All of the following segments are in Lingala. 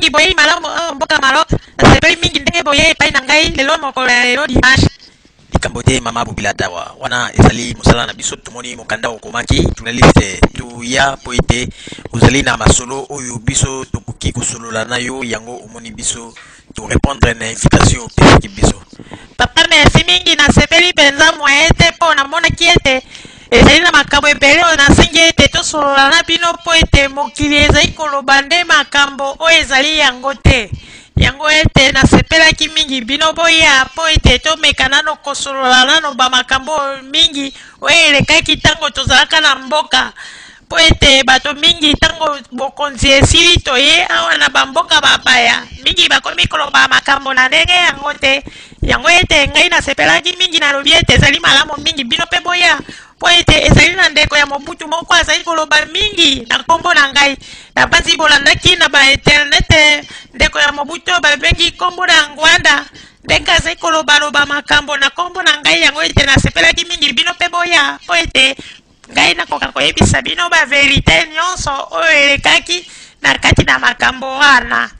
mingi boyei malamu awa mboka Maroc. Nasepeli mingi ndenge boyei epai na ngai lelo mokolo ya lelo dimanche. Likambo te mama Bobila Dawa, wana ezali mosala na biso. Tomoni mokanda okomaki journaliste, toya po ete ozali na masolo oyo biso tokoki kosolola na yo, yango omoni biso to repondre na invitation opesaki biso. Papa merci mingi, nasepeli mpenza moyen te mpo namonaki ete ezali na makambo ebele oyo nasengi ete tosolola na bino mpo ete mokili ezali koloba nde makambo oyo ezali yango te. Yango ete nasepelaki mingi bino boya mpo ete tomeka nano kosolola nano ba makambo oyo mingi oyo elekaki ntango tozalaka na mboka, mpo ete bato mingi ntango bokonzi esili toye awa na bamboka bapaya mingi bakomi koloba makambo na ndenge yango te. Yango ete ngai nasepelaki mingi, nalobi ete ezali malamu mingi bino mpe boya, mpo ete ezali na ndeko ya Mobutu moko azali koloba mingi na nkombo na ngai. Nabanzi bolandaki na ba internet ndeko ya Mobutu oyo babengi nkombo na Ngwanda, ndenge azali kolobaloba makambo na nkombo na ngai. Yango ete nasepelaki mingi bino mpe boya, mpo ete ngai nakoka koyebisa bino ba verite nyonso oyo elekaki na kati na makambo wana.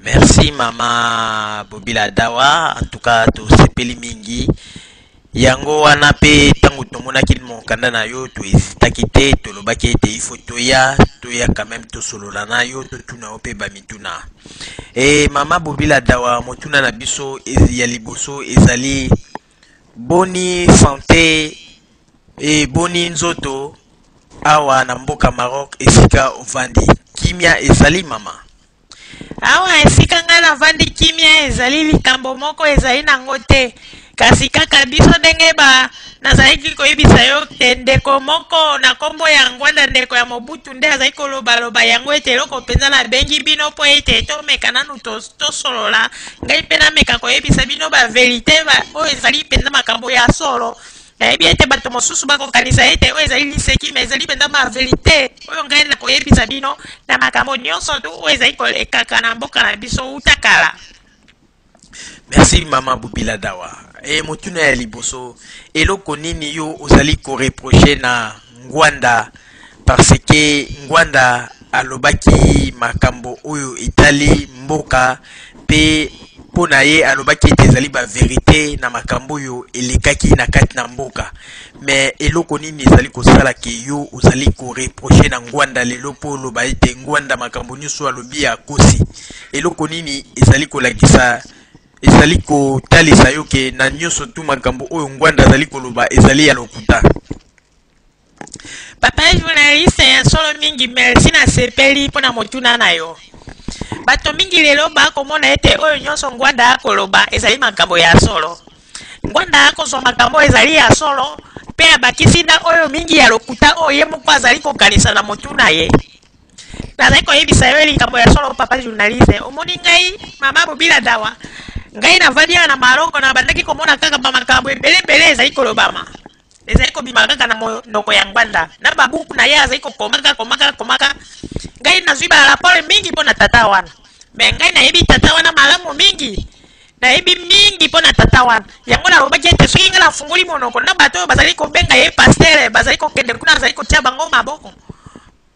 Merci mama Bobila Dawa, en tout cas tosepeli mingi. Yango wana pe tango tomonaki mokanda na yo tohesitaki te, tolobaki ete il faut toya, toya quand même tosolola na yo, totuna yo pe ba mituna. E mama Bobila Dawa, motuna na biso ya liboso ezali boni sante e boni nzoto awa na mboka Maroc esika ovandi, kimia ezali mama? Awa esika ngai navandi kimia ezali likambo moko ezali nango te, kasi kaka biso ndenge ba nazalaki koyebisa yo te ndeko moko na kombo ya Ngwanda, ndeko ya Mobutu nde azali kolobaloba yango ete eloko mpenza nabengi bino mpo ete tomeka nanu tosolola, ngai mpe nameka koyebisa bino ba verite oyo ezali mpenza makambo ya solo. Nayebi ete bato mosusu bakokanisa ete oyo ezali liseki, mais ezali mpenza ba verite oyo ngai nakoyebisa bino na makambo nyonso tu oyo ezali kolekaka na mboka na biso uta kala. Merci mama Bobila Dawa. E motuna ya liboso, eloko nini yo ozali ko reprocher na Ngwanda parce que Ngwanda alobaki makambo oyo etali mboka pe mpo na ye alobaki ete ezali ba verite na makambo oyo elekaki na kati na mboka, mais eloko nini ezali kosala ke yo ozali ko reprocher na Ngwanda lelo mpo oloba ete Ngwanda makambo nyonso alobi akosi? Eloko nini ezali kolakisa, ezali kotalisa yo ke na nyonso tu makambo oyo Ngwanda azali koloba ezali ya lokuta? Papa journaliste ya solo mingi, merci, nasepeli mpo na motuna na yo. Bato mingi lelo bakomona ete oyo nyonso Ngwanda akoloba ezali makambo ya solo. Ngwanda akozwa makambo oyo ezali ya solo mpe abakisi na oyo mingi ya lokuta oyo ye moko azali kokanisa na motu na ye. Nazali koyebisa yo likambo ya solo papa journaliste. Omoni ngai mama Bobila Dawa, ngai navandi awa na Maroc, nabandaki komona kaka ba makambo ebele ebele ezali kolobama, ezali kobima kaka na monoko ya Ngwanda na babuku na ye azali kokomaka komaka komaka. Ngai nazwi ba rapport mingi mpo na tata wana, mais ngai nayebi tata wana malamu mingi, nayebi mingi mpo na tata wana. Yango nalobaki ete soki ngai nafungoli monoko na bato oyo bazali kobenga ye pasteur, bazali kokende kuna, azali kotia bango maboko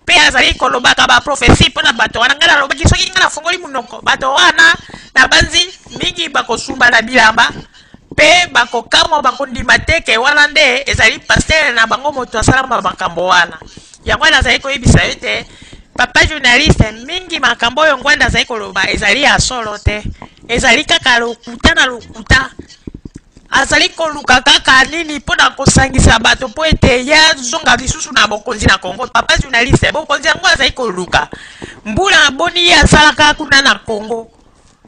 mpe azali kolobaka ba prophetie mpo na bato wana, ngai nalobaki soki ngai nafungoli monoko, bato wana nabanzi mingi bakosumba na bilamba mpe bakokamwa, bakondima te ke wana nde ezali pasteur na bango moto asalama makambo wana. Yango wana nazali koyebisa yo ete papa journaliste, mingi makambo oyo Ngwanda azali koloba ezali ya solo te, ezali kaka lokuta na lokuta. Azali koluka kaka nini mpo na kosangisa bato mpo ete ye azonga lisusu na bokonzi na Congo. Papa journaliste, bokonzi yango azali koluka mbula boni ye asalaka kuna na Congo?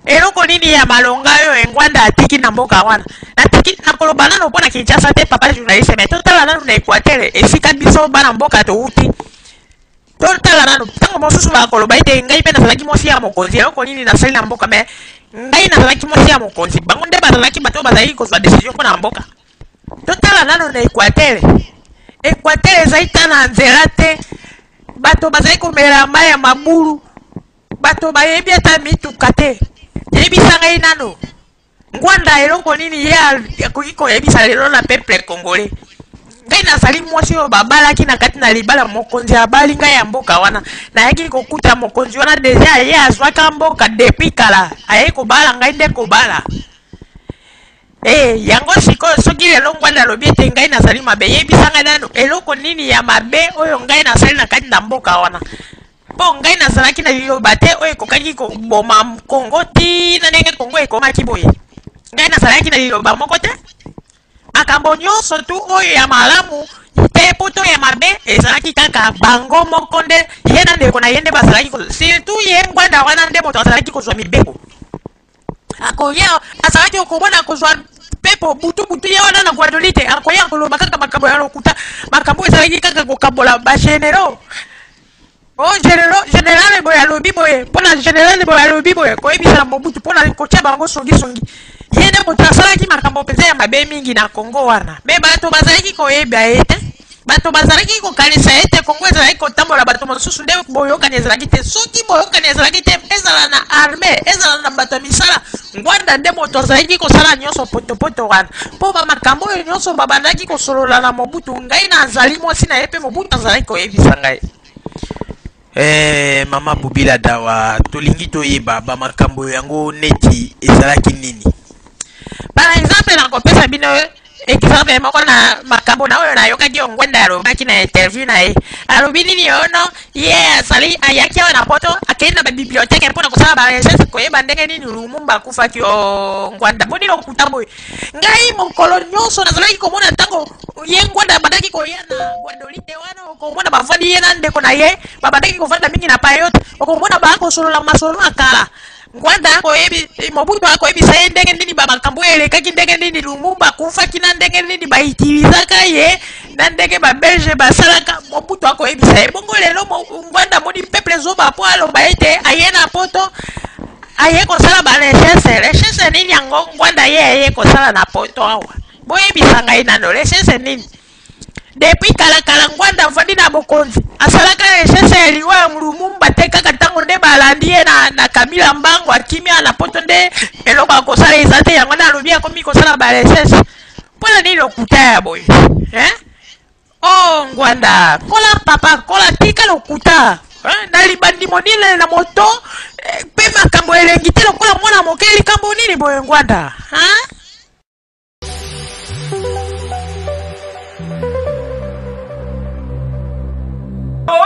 Eloko nini ya malonga oyo Ngwanda atiki na mboka wana? Natiki nakoloba nano mpo na Kinshasa te papa journaliste, mais totala nano na Equateur esika biso bana mboka towuti. Totala nano, ntango mosusu bakoloba ete ngai mpe nazalaki mwasi ya mokonzi, eloko nini nasali na mboka? Mais ngai nazalaki mwasi ya mokonzi, bango nde bazalaki bato oyo bazalaki kozwa decision mpo na mboka. Totala nano na Equateur. Equateur ezali ta na nzela te, bato bazali komela mai ya mabulu, bato bayebi ata mituka te. Yebisa ngai nano, Ngwanda eloko nini ye akoki koyebisa lelo na peuple congolais? Ngai nazali mwasi oyo babalaki na kati na libala, mokonzi abali ngai ya mboka wana. Nayaki kokuta mokonzi wana deja ye azwaka mboka depuis kala, aye kobala ngai nde kobala. Eh, yango sikoyo soki lelo Ngwanda alobi ete ngai nazali mabe, yebisa ngai nanu eloko nini ya mabe oyo ngai nasali na kati na mboka wana? Mpo ngai nazalaki na liloba te oyo ekokaki koboma Kongo ti na ndenge Kongo ekomaki boye. Ngai nazalaki na liloba moko te. Makambo nyonso tu oyo ya malamu te mpo to ya mabe ezalaki kaka bango moko nde, ye na ndeko na ye nde bazalaki ko, surtout ye Ngwanda wana nde moto azalaki kozwa mibeko. Akoya, azalaki okomona kozwa mpepo butu butu ye wana na Guadolite, akoya koloba kaka makambo ya lokuta, makambo ezalaki kaka kokabola ba generaux. Oh, general, general boye alobi boye mpo na general boye alobi boye, koyebisa na Mobutu mpo na kotia bango songisongi. Ye nde moto asalaki makambo mpenza ya mabe mingi na Congo wana, me bato bazalaki koyeba ye te. Bato bazalaki kokanisa ete Congo ezalaki kotambola bato mosusu nde boyokani ezalaki te. Soki boyokani ezalaki te, ezala na armee, ezala na bato ya misala, Ngwanda nde moto azalaki kosala nyonso potopoto wana. Mpo ba makambo oyo nyonso babandaki kosolola na Mobutu, ngai nazali mwasi na ye mpe Mobutu azalaki koyebisa ngai. Eh, mama Bubila Dawa, tolingi toyeba ba makambo yango neti ezalaki nini? Par exemple, nakopesa bino exemple moko na makambo na oyo nayokaki yo Ngwenda alobaki na interview na ye. Alobi nini ono ye azali ayaki awa na poto, akei na ba bibliothèque mpo na kosala ba recherche koyeba ndenge nini Lumumba akufaki. O Ngwanda, boni lokuta boye? Ngai mokolo nyonso nazalaki komona ntango ye Ngwanda abandaki koya na Guadolite wana, okomona bavandi ye na ndeko na ye babandaki kovanda mingi na Payotte, okomona bakosolola masolo ya kala. Ngwanda akoyebi, Mobutu akoyebisa ye ndenge nini ba makambo oyo elekaki, ndenge nini Lumumba akufaki, na ndenge nini ba utilisaka ye, na ndenge ba Belge basalaka. Mobutu akoyebisa ye bongo. Lelo Ngwanda amoni peuple zoba mpo aloba ete aye na poto, aye kosala ba recherche. Recherche nini yango Ngwanda ye aye kosala na poto awa? Boyebisa ngai nano, recherche nini? Depuis kala kala Ngwanda avandi na bokonzi, asalaka recherche ya liwa ya Lumumba te, kaka ntango nde balandi ye na Kabila mbango akimia na poto nde eloko akosala eza te, yango nde alobi akomi kosala ba recherche. Mpona nini lokuta ya boye? Hein? Oh Ngwanda, kola papa, kola, tika lokuta. Hein? Na libandi monene na moto pe makambo elengi te lokola mwana moke, likambo nini boye Ngwanda? Hein?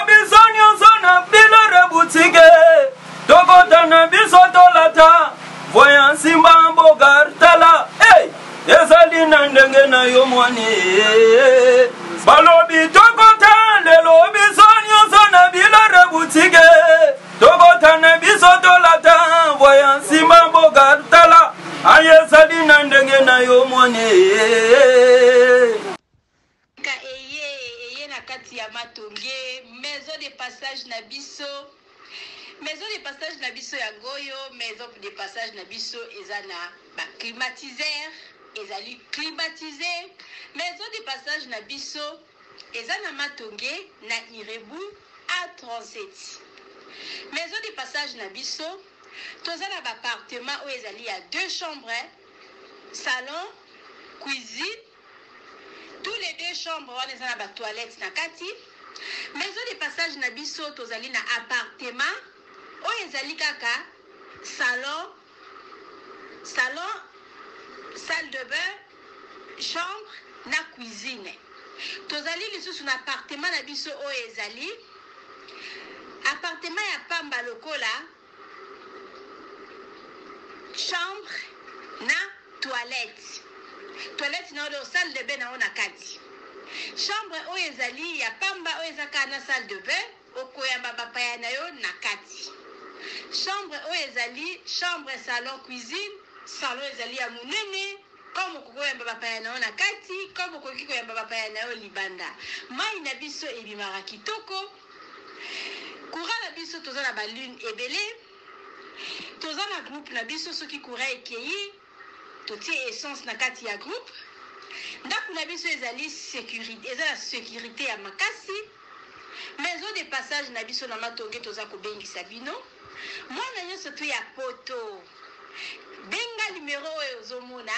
Biso nyonso na bilore butike tokota na biso tolata voya nsimba mboka tala hey! Ezali na ndenge na yo mwani balobi tokota lelo biso nyonso na bilore butike tokota na biso tolata voya nsimba mboka tala aye ezali na ndenge na yo mwani. Ka eye eye na kati ya Matonge, maison de passage na biso, maison de passage na biso yango oyo. Maison de passage na biso eza na ba climatiseur, ezali climatisé. Maison de passage na biso eza na Matonge na Irebu A37. Maison de passage na biso toza na ba appartement oyo ezali ya 2 chambres, salon, cuisine. Tous les 2 chambres wana eza na ba toilettes na kati. Maison de passage na biso tozali na appartement oyo ezali kaka salon, salon, salle de bain, chambre na cuisine. Tozali lisusu na appartement na biso oyo ezali appartement ya pamba lokola chambre na toilette, toilette na oyo salle de bain na oyo na kati. Chambre oyo ezali ya pamba oyo eza kaka na salle de bain, okoyamba bapaya na yo na kati. Chambre oyo ezali chambre, salon, cuisine. Salon ezali ya monene, comme okoki koyamba bapaya na yo na kati, comme okoki koyamba bapaya na yo libanda. Mai na biso ebimaka kitoko. Courant na biso toza na ba lune ebele, toza na groupe na biso soki courant ekei totie essence na kati ya groupe. Ndako na biso ezali sécurité, eza na sécurité ya makasi. Maison de passage na biso na Matonge toza kobengisa bino mwana nyonso tu ya poto, benga numero oyo ozomona,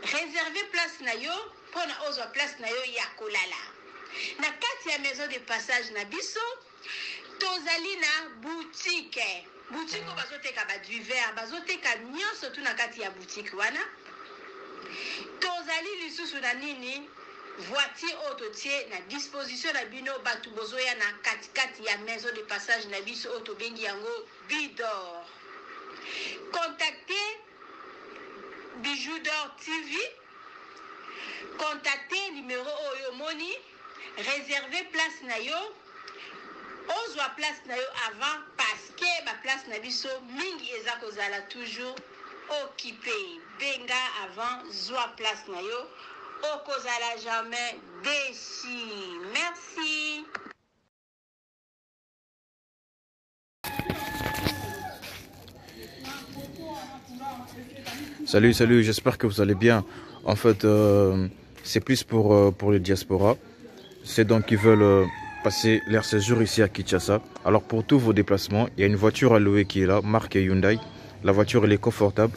réserve place na yo mpona ozwa place na yo ya kolala. Na kati ya maison de passage na biso, tozali na boutique. Boutique oyo bazoteka ba divers, bazoteka nyonso tu na kati ya boutique wana. Tozali lisusu na nini? Voiture oyo totie na disposition na bino bato bozoya na katikati ya maison de passage na biso oyo tobengi yango Bidor. Contactez Bijou d'Or TV. Contactez numéro oyo omoni, réservez place na yo, ozwa place na yo avant parce que ba place na biso mingi eza kozala toujours occupé. Benga avant, zwa place na yo, okozala jamais déçu. Merci. Salut, salut, j'espère que vous allez bien. En fait, c'est plus pour les diasporas. C'est donc qui veulent passer leur séjour ici à Kinshasa. Alors pour tous vos déplacements, il y a une voiture à louer qui est là, marque Hyundai. La voiture, elle est confortable,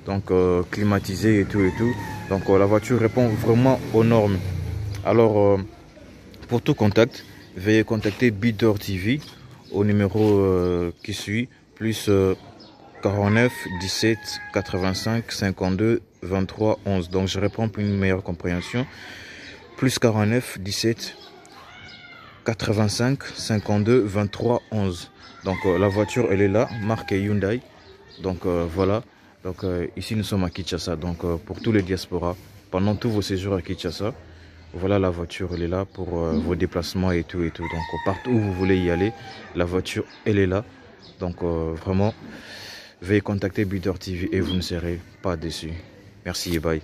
donc climatisée et tout et tout. Donc la voiture répond vraiment aux normes. Alors pour tout contact, veuillez contacter Bidor TV au numéro qui suit, plus 49 17 85 52 23 11. Donc je réponds pour une meilleure compréhension. Plus 49 17 85 52 23 11. Donc la voiture, elle est là, marque Hyundai. Donc voilà. Donc ici nous sommes à Kinshasa. Donc pour tous les diasporas, pendant tous vos séjours à Kinshasa, voilà la voiture, elle est là pour vos déplacements et tout et tout. Donc partout où vous voulez y aller, la voiture, elle est là. Donc vraiment, veuillez contacter Bidor TV et vous ne serez pas déçus. Merci et bye.